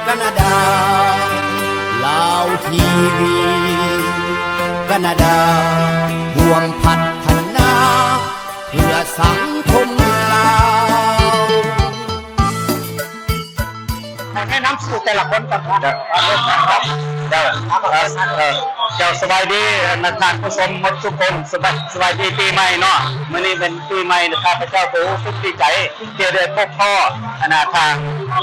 ການາດາ ລາວທີວີ ການາດາ ຮ່ວມພັດທະນາ ເພື່ອສັງຄົມລາວ. ຂໍແນະນຳຊື່ແຕ່ລະຄົນກ່ອນເນາະ. ເຈົ້າ ເຈົ້າ ເຈົ້າ ເຈົ້າ ສະບາຍດີ ນັກທ່ານຜູ້ຊົມໝົດທຸກຄົນ. ສະບາຍ ສະບາຍດີປີໃໝ່ເນາະ. ມື້ນີ້ເປັນປີໃໝ່ ຂ້າພະເຈົ້າກໍຮູ້ສຶກດີໃຈ ທີ່ໄດ້ພົບພໍ້ ອັນນ່າ ທາງ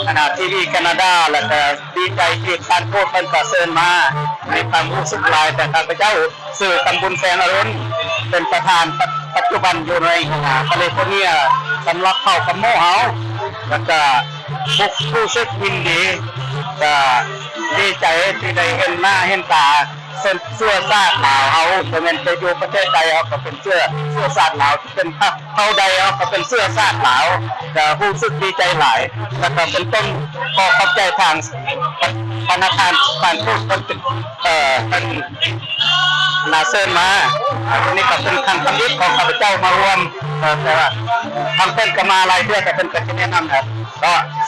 ອັນນ່າ ທີວີການາດາ ແລ້ວກໍດີໃຈທີ່ທ່ານທູດເພິ່ນກໍເຊີນມາ ໃຫ້ຄວາມຮູ້ສຶກຫຼາຍ. ແຕ່ຂ້າພະເຈົ້າຊື່ ຄຳບຸນ ແສງອະລຸນ ເປັນປະທານ ປັດ ປັດຈຸບັນຢູ່ໃນ ອັນນ່າ ຄາລິຟໍເນຍ ສຳລັບເຜົ່າຂະໂມເຮົາ ແລ້ວກໍຮູ້ ຮູ້ສຶກຍິນດີ ກໍດີໃຈທີ່ໄດ້ເຫັນໜ້າເຫັນຕາ ເຊື້ອຊາດລາວເຮົາ ບໍ່ແມ່ນແຕ່ຢູ່ປະເທດໃດ ເຮົາກໍເປັນເຊື້ອ ເຊື້ອຊາດລາວ ເປັນເຜົ່າໃດ ເຮົາກໍເປັນເຊື້ອຊາດລາວ ກໍຮູ້ສຶກດີໃຈຫຼາຍ. ແລ້ວກໍເປັນຕົ້ນຂໍຂອບໃຈທາງ ພະນັກງານ ທ່ານທູດເພິ່ນ ເອີ ເພິ່ນນາເຊີນມາ. ອັນນີ້ກໍເປັນຄັ້ງທຳອິດຂອງຂ້າພະເຈົ້າມາຮ່ວມ ເອີ ແຕ່ວ່າທາງເພິ່ນກໍມາຫຼາຍເທື່ອ ແຕ່ເພິ່ນກໍຈະແນະນຳ ກໍ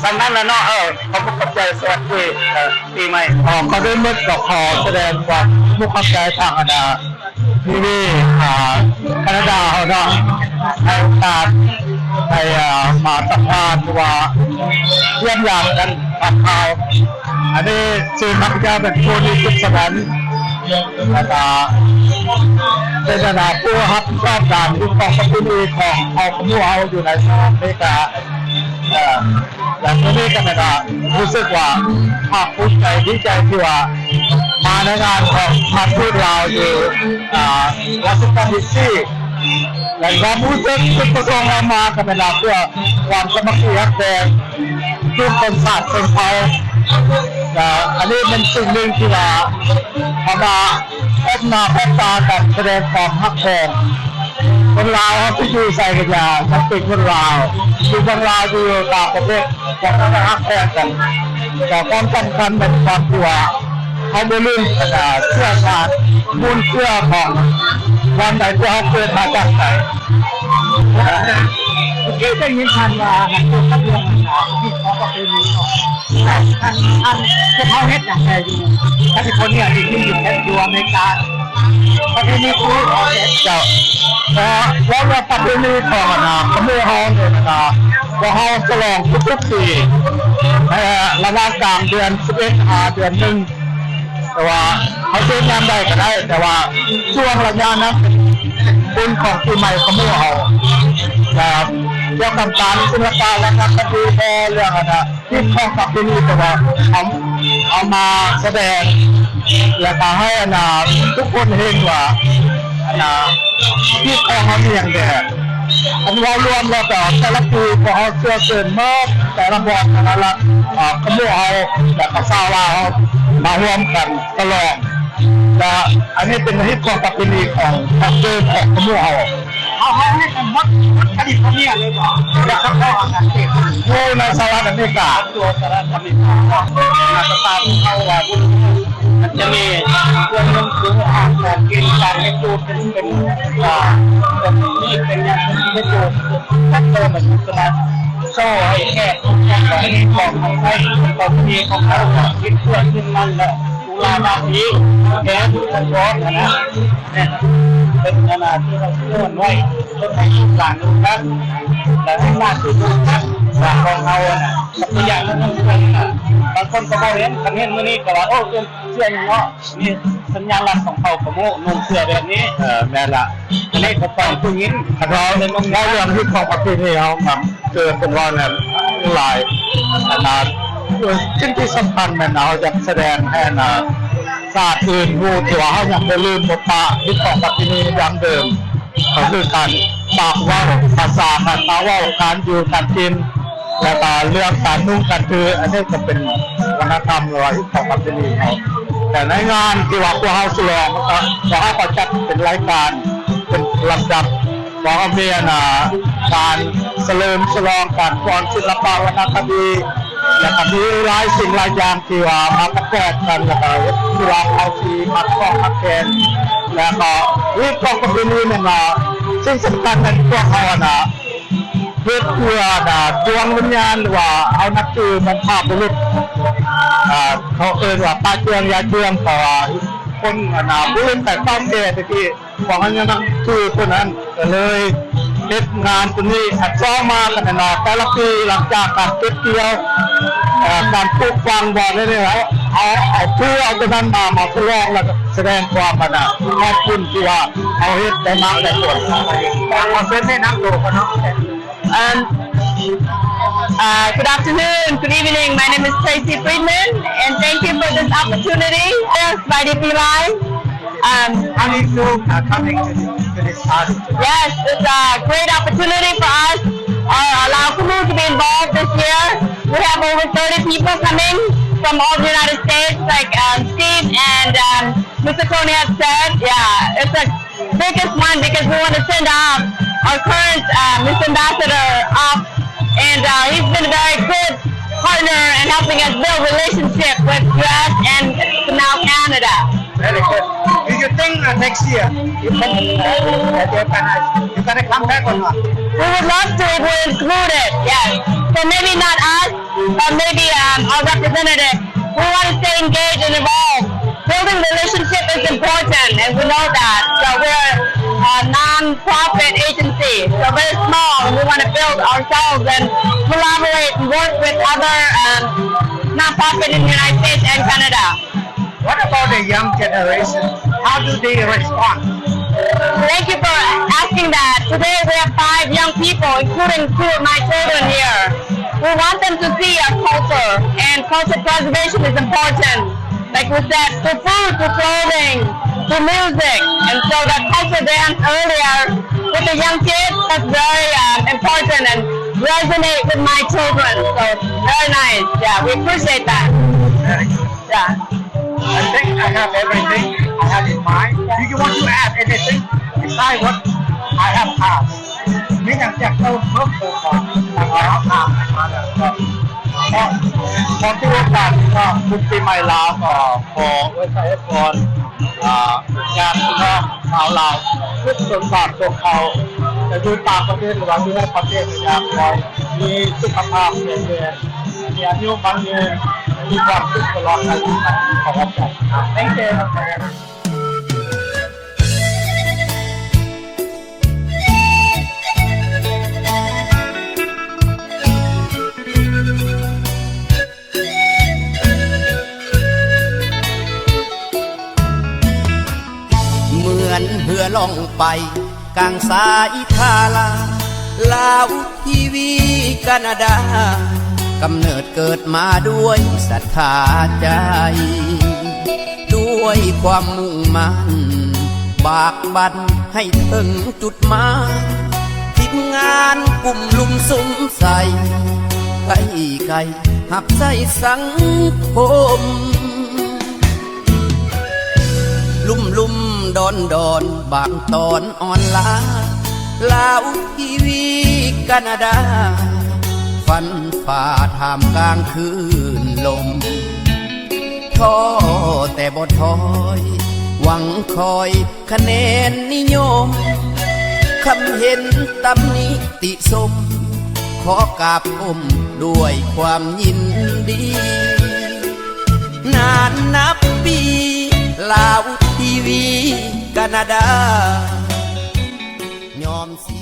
ສ່ຳນັ້ນລະເນາະ. ເອີ ຂອບອົກຂອບໃຈ ສະຫວັດດີ ເອີ ປີໃໝ່. ເອີ ກ່ອນອື່ນໝົດກໍຂໍສະແດງຄວາມຂອບອົກຂອບໃຈທາງ ອັນນ່າ ທີວີ ອາ ການາດາເຮົາເນາະ ໃຫ້ໂອກາດໄດ້ ອາ ມາສຳພາດ ຫຼືວ່າຢ້ຽມຢາມກັນຖາມຂ່າວ. ອັນນີ້ຊື່ຂ້າພະເຈົ້າເປັນ ໂຄນີ ຈິບສະແວນ ແລ້ວກະເປັນ ອັນນ່າ ຜູ້ຮັບຜິດຊອບການຄຸ້ມຄອງປະເພນີຂອງເຜົ່າຂະໂມເຮົາຢູ່ໃນສະຫະລັດອາເມລິກາ. ເອີ ແລະ ມື້ນີ້ກໍແມ່ນວ່າຮູ້ສຶກວ່າພາກພູມໃຈ ດີໃຈທີ່ວ່າມາໃນງານຂອງສະຖານທູດລາວຢູ່ ອາ ວໍຊິງຕັນ ດີຊີ ແລະ ຄວາມຮູ້ສຶກຈຸດປະສົງເຮົາມາກໍແມ່ນວ່າເພື່ອຄວາມສາມັກຄີຮັກແພງ ຄືຄົນຊາດຄົນເຜົ່າ. ແລະ ອັນນີ້ເປັນສິ່ງໜຶ່ງທີ່ວ່າເຮົາມາ ພົບໜ້າພົບຕາກັນ ສະແດງຄວາມຮັກແພງ. ຄົນລາວເຮົາຊິຢູ່ໃສກໍຢ່າ ຍັງເປັນຄົນລາວ ຢູ່ເມືອງລາວ ຢູ່ຕ່າງປະເທດ ພວກເຮົາກໍຮັກແພງກັນ. ແຕ່ຄວາມສຳຄັນແມ່ນຄວາມທີ່ວ່າເຮົາບໍ່ລືມ ແລະ ກະເຊື້ອຊາດ ມູນເຊື້ອຂອງບ່ອນໃດທີ່ເຮົາເກີດມາຈາກໃດ. ເມື່ອກີ້ໄດ້ຍິນທ່ານວ່າ ທ່ານເກີດກັບເລື່ອງອັນນາ ທີ່ເຂົາປະເພນີເນາະ. ທ່ານ ທ່ານ ພວກເຮົາເຮັດຫຍັງແດ່ຢູ່ ແຄລິຟອນເນຍ ທີ່ ທີ່ຢູ່ ຢູ່ອາເມລິກາ ປະເພນີຄື ເຈົ້າ ເອີ ເວົ້າເລື່ອງປະເພນີຂອງ ອັນນາ ຂະໂມເຮົານີ້ນະ ພວກເຮົາສະຫຼອງທຸກໆປີ ໃນລະຫວ່າງກາງເດືອນສິບເອັດ ຫາເດືອນໜຶ່ງ ແຕ່ວ່າເຮົາເຮັດຍາມໃດກໍໄດ້ ແຕ່ວ່າຊ່ວງໄລຍະນັ້ນເປັນບຸນຂອງປີໃໝ່ຂະໂມເຮົາ ແລະ ກ່ຽວກັບການສິລະປະວັນນະຄະດີ ແຕ່ເລື່ອງ ອັນນາ ຮີດຄອງປະເພນີ ແຕ່ວ່າເອົາ ເອົາມາສະແດງ ແລ້ວກໍໃຫ້ ອັນນາ ທຸກຄົນເຫັນວ່າ ອັນນາ ຮີດຄອງເຮົາມີຫຍັງແດ່. ອັນເວົ້າລວມແລ້ວກໍແຕ່ລະປີພວກເຮົາເຊື້ອເຊີນໝົດ ແຕ່ລະບ່ອນ ແຕ່ລະລັດ ອາ ຂະໂມເຮົາ ແລ້ວກໍຊາວລາວເຮົາມາຮ່ວມກັນສະຫຼອງ ແລະ ອັນນີ້ເປັນຮີດຄອງປະເພນີຂອງ ຂອງເດີມຂອງຂະໂມເຮົາ. ເຮົາ ເຮົາເຮັດກັນໝົດ ໝົດຄະລິຟອນເນຍເລີຍບໍ່? ແລ້ວກໍເຂົ້າອັນນັ້ນເອງ ຢູ່ໃນສະຫະລັດອາເມລິກາ ຕົວສະຫະລັດອາເມລິກາເນາະ. ມາສະຕາເຮົາວ່າບຸນ ມັນຈະມີເຄື່ອງນຸ່ງເຄື່ອງອາບ ຂອງກິນ ການເຮັດຢູ່ເປັນ ເປັນ ອ່າ ເປັນມີດ ເປັນຫຍັງ ເຮັດຢູ່ ແທັກເຕີ ແບບນີ້ ສະມາ ໂຊໃຫ້ແຂກ ແຂກກໍໃຫ້ຂອງ ຂອງໃຊ້ ຂອງດີຂອງເຮົາ ຂອງກິນເພື່ອກິນມັນ ແລ້ວ ສຸລາບາງທີແກນຂອງຮ້ອນຫັ້ນນະ ແມ່ນເປັນຂະໜາດທີ່ເຮົາເຄື່ອນໄຫວ ເພື່ອໃຫ້ລູກຫຼານຮູ້ຈັກ ແລະ ໃຫ້ຊາດຮູ້ຈັກວ່າຂອງເຮົາຫັ້ນນະ ກັບອີກຢ່າງໜຶ່ງເພິ່ນນະ ບາງຄົນກໍບໍ່ເຫັນ ຄັນເຫັນມື້ນີ້ກໍວ່າ ໂອ້ ເປັນເສື້ອຫຍັງເນາະ ມີສັນຍາລັກຂອງເຜົ່າຂະໂມ ນຸ່ງເສື້ອແບບນີ້ ເອີ ແມ່ນລະ ອັນນີ້ກໍຕ້ອງຜູ້ຍິງ ຄັນເວົ້າ ເວົ້າເລື່ອງຮີດຄອງປະເພນີເຮົາ ເກີດເປັນເວົ້ານັ້ນຫຼາຍ ອັນນາ ສິ່ງທີ່ສຳຄັນແມ່ນເຮົາຢາກສະແດງໃຫ້ ອັນນາ ຊາດອື່ນຮູ້ ທີ່ວ່າເຮົາຍັງບໍ່ລືມບໍ່ປະຮີດຄອງປະເພນີດັ້ງເດີມ ກໍຄືການປາກເວົ້າ ພາສາ ການປາກເວົ້າ ການຢູ່ການກິນ ແລ້ວກໍເລື່ອງການນຸ່ງການຖື ອັນນີ້ກໍເປັນວັດທະນະທຳ ຫຼືວ່າຮີດຄອງປະເພນີເຮົາ. ແຕ່ໃນງານທີ່ວ່າພວກເຮົາສະຫຼອງ ກໍ ພວກເຮົາກໍຈັດເປັນລາຍການ ເປັນລຳດັບ ວ່າເຮົາມີ ອັນນາ ການສະເຫຼີມສະຫຼອງ ການຟ້ອນສິລະປະວັນນະຄະດີ ແລ້ວກໍມີຫຼາຍສິ່ງຫຼາຍຢ່າງທີ່ວ່າມາປະກອບກັນ ແລ້ວກໍເວລາເຮົາຊິມັດຂ້ອງມັດແຂນ ແລ້ວກໍຮີດຄອງປະເພນີແມ່ນວ່າ ສິ່ງສຳຄັນແມ່ນພວກເຮົາ ອັນນາ ເຮັດເພື່ອ ອັນນາ ດວງວິນຍານ ຫຼືວ່າເຮົານັບຖືບັນພະບຸລຸດ ອ່າ ເຂົາເອີ້ນວ່າປະເຈື່ອງຢາເຈື່ອງ ເພາະວ່າຄົນອັນນ່າ ບຸລຸດແຕ່ເກົ່າແກ່ແຕ່ກີ້ ພວກເຮົາຍັງນັບຖືຄົນນັ້ນ ກໍເລີຍເຮັດງານຕົວນີ້. ອັນສອງມາກໍແມ່ນວ່າ ແຕ່ລະປີຫຼັງຈາກການເກັບກ່ຽວ ເອີ ການປູກຝັງບໍ່ໄດ້ ເຮົາເອົາ ເອົາຖືເອົາຕົວນັ້ນມາ ມາທົດລອງ ແລ້ວກໍສະແດງຄວາມອັນນ່າ ຂອບຄຸນທີ່ວ່າເຮົາເຮັດໄດ້ມາກໄດ້ຜົນ. ຂໍເຊີນແນະນຳໂຕກ່ອນເນາະ. Um, uh, good afternoon, good evening. My name is Tracy Friedman, and thank you for this opportunity. Yes, ສະບາຍດີປີໃໝ່. Um, How do you feel, uh, coming to this, to this party? Yes, it's a great opportunity for us, uh, Lao Khmu to be involved this year. We have over thirty people coming from all the United States, like, um, Steve and, um, Mister Tony had said. Yeah, it's a biggest one because we want to send, um, our current, uh, Mister Ambassador off, and, uh, he's been a very good partner in helping us build relationship with U S and now Canada. Very good. Do you think, uh, next year you can, uh, uh, you can, uh, you gonna come back or not? We would love to if we're included, yes. So maybe not us, but maybe, um, our representative. We want to stay engaged and involved. Building relationship is important, and we know that. So we're a non-profit agency, so very small, and we want to build ourselves and collaborate and work with other, um, non-profit in the United States and Canada. What about the young generation? How do they respond? Thank you for asking that. Today we have five young people, including two of my children here. We want them to see our culture, and culture preservation is important. Like we said, through food, through clothing, through music. And so that culture dance earlier with the young kids, that's very, um, important and resonate with my children. So very nice. Yeah, we appreciate that. Very good. Yeah. I think I have everything I have in mind. Do you want to add anything besides what I have asked? ມີຫຍັງຢາກເວົ້າເພີ່ມເຕີມບໍ່? ເຮົາຖາມມາແລ້ວ ກໍ ກໍ ກໍຖືໂອກາດ ກໍບຸນປີໃໝ່ລາວ ກໍຂໍອວຍໄຊໃຫ້ພອນ ອ່າ ຍາດພີ່ນ້ອງຊາວລາວ ທຸກຊົນຊາດຂອງເຮົາ ຈະຢູ່ຕ່າງປະເທດ ຫຼືວ່າຢູ່ໃນປະເທດ ກໍຢາກຂໍໃຫ້ມີສຸຂະພາບແຂງແຮງ ມີອາຍຸໝັ້ນຍືນ ມີຄວາມສຸກຕະຫຼອດໄປ. ຂໍຂອບໃຈ. Thank you. ເໝືອນເຮືອລ່ອງໄປກາງສາຍທາລາ ລາວ ທີວີ ການາດາ ກຳເນີດເກີດມາດ້ວຍສັດທາໃຈ ດ້ວຍຄວາມມຸ່ງໝັ້ນ ບາກບັ່ນໃຫ້ເຖິງຈຸດໝາຍ ທີມງານກຸ້ມລຸມສຸມໃສ່ ໄກ່ໄກ່ຮັບໃຊ້ສັງຄົມ ລຸ່ມໆດອນໆ ບາງຕອນອ່ອນລາ ລາວ ທີວີ ການາດາ ຟັນຝ່າທ່າມກາງຄື້ນລົມ ທໍ້ແຕ່ບໍ່ຖອຍ ຫວັງຄອຍຄະແນນນິຍົມ ຄຳເຫັນຕຳນິຕິຊົມ ຂໍກາບກົ້ມດ້ວຍຄວາມຍິນດີ ນານນັບປີ ລາວ ທີວີ ການາດາ ຍອມຊິ